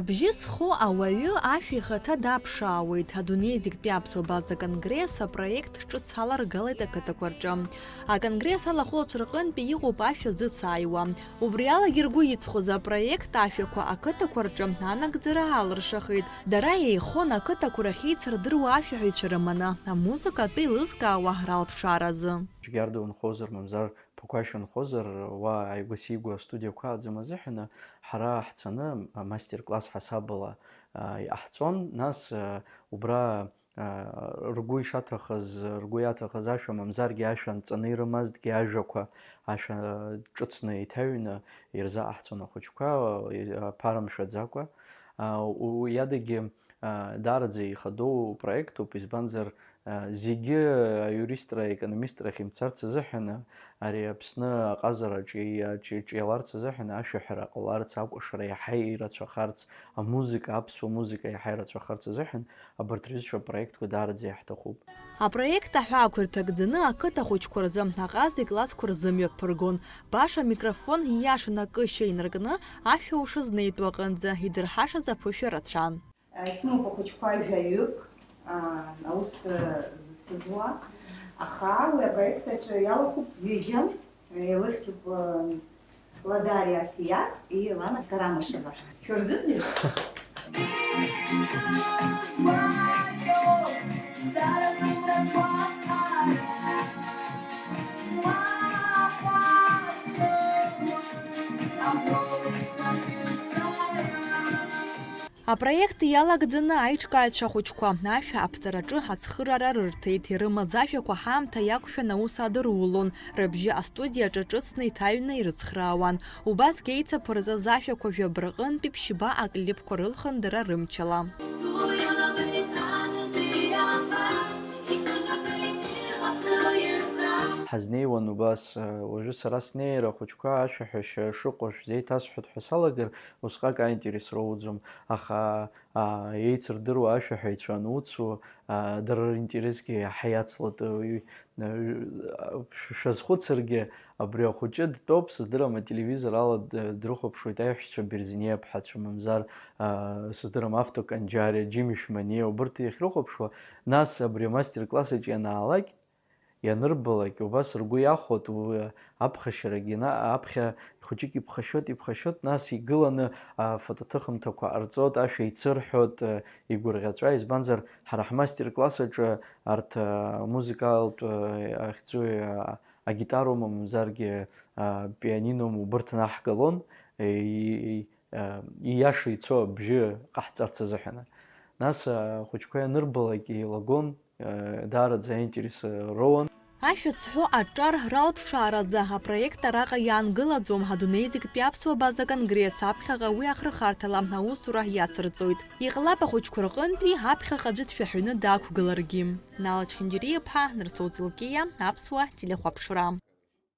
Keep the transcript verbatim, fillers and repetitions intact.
Абжьы зхоу ауаҩы ашәа ихаҭа даԥшаауеит. Адунеи зегьтәи аԥсуа база конгресс апроект ҿыц аларгалеит ақыҭақәа рҿы. Аконгресс алахәылацәа рҟынтәи иҟоуп ашәа зыцааиуа. Убри алагьы ргәы иҵхоз апроект ашәақәа ақыҭақәа рҿы анагӡара алыршахеит. Дара еихон ақыҭақәа рахь еицырдыруа ашәаҳәаҩцәа рыманы, амузыка атәы еилызкаауа ралԥшааразы. Џьгьарда унхозар, мамзар Ԥақәашь унхозар, уа ааигәа-сигәа астудиақәа аӡам азыҳәаны, ҳара ҳцаны, а, мастер-класс ҳасабала, а, иҟаҳҵон. Нас, а, убра, а, ргәы ишаҭахыз, ргәы иаҭахыз ашәа, мамзаргьы ашәа нҵаны ирымазҭгьы, ажәақәа, ашәа ҿыцны иҭаҩны ирзаҟаҳҵон ахәыҷқәа, а, ԥара мшәаӡакәа. А, у-, уи адагьы, а, даараӡа ихадоу проектуп, избанзар, а, зегьы аиуристра, аекономистрахь имцарц азыҳәан, ари Аԥсны аҟазараҿы иаҿ-, иаҿиаларц азыҳәан, ашәаҳәара ҟаларц, акәашара иаҳа ирацәахарц, амузыка, аԥсуа музыка иаҳа ирацәахарц азыҳәан, абарҭ рҩызцәа апроектқәа даараӡа иаҳҭахуп. Апроект аҳәаақәа ирҭагӡаны ақыҭа хәыҷқәа рзы аҟаза иклассқәа рзымҩаԥыргон. Баша амикрофон ииашаны акышьа инаркны, ашәа ушызнеитәу аҟынӡа идырҳашаз аԥышәа рацәан. Исымоуп ахәыҷқәа жәаҩык, аа, аус, ы, зцызуа, аха уи апроект аҿы иалахәуп ҩыџьа, еилыхьӡуп, ы, Ладариа Асиаҭ и Лана Карамышева. Шәырзыӡырҩ? Апроект иалагӡаны аиҿкааҩцәа ахәыҷқәа ашәа аԥҵараҿы ацхыраара рырҭеит, ирымаз ажәақәа ҳаамҭа иақәшәан аус адырулон, рыбжьы астудиаҿы ҿыцны иҭаҩны ирыцхраауан. Убасгьы еицаԥырҵаз ажәақәа жәаба рҟынтәи ԥшьба аклипқәа рылхын дара рымчала. Ҳазнеиуан убас, уажәы сара снеир ахәыҷқәа ашәаҳәашьа шыҟоу шәзеиҭасҳәоит ҳәа салагар, усҟак аинтерес роуӡом, аха, а, еицырдыруа ашәаҳәаҩцәа ануцу, а, дара ринтересгьы иаҳа иацлатәуп. Шәазхәыцыргьы, абри ахәыҷы дтәоуп, сыздырам, ателевизор ала д-, дрыхәаԥшуеит аиҳәшьцәа Берзиниа ԥҳацәа, мамзар, а, сыздырам, Авто Канџьариа, Џьими Шәманиа, убырҭ иахьрыхәаԥшуа, нас абри амастер-класс аҿы ианаалак, ианырбалак, убас ргәы иахәоит, уи аԥхашьарагьы, на-, аԥхьа хәыҷык иԥхашьоит, иԥхашьоит, нас игыланы афотоҭыхымҭақәа ҟарҵоит, ашәа еицырҳәоит, э, игәырӷьаҵәа, избанзар, ҳара ҳмастер-класс аҿы арҭ, э, музыкалтә, э, ахьӡуи, э, агитароума, мамзаргьы, э, пианиноума, убырҭ наҳгалон, э, и-, и-, э, ииаша ицо абжьы ҟаҳҵарц азыҳәан. Нас, э, ахәыҷқәа ианырбалак еилагон, даараӡа аинтерес роуан. Ашәа зҳәо аҿар ралԥшааразы апроект араҟа иаангылаӡом, адунеи зегьтәи аԥсуа база конгресс аԥхьаҟа уи ахырхарҭала аусура иацырҵоит. Иҟалап ахәыҷқәа рҟынтәи аԥхьаҟа аӡәы дшәаҳәаны дақәгыларгьы. Нала Чхинџьариа-ԥҳа, Нарсоу Ҵилкиа, Аԥсуа телехәаԥшра.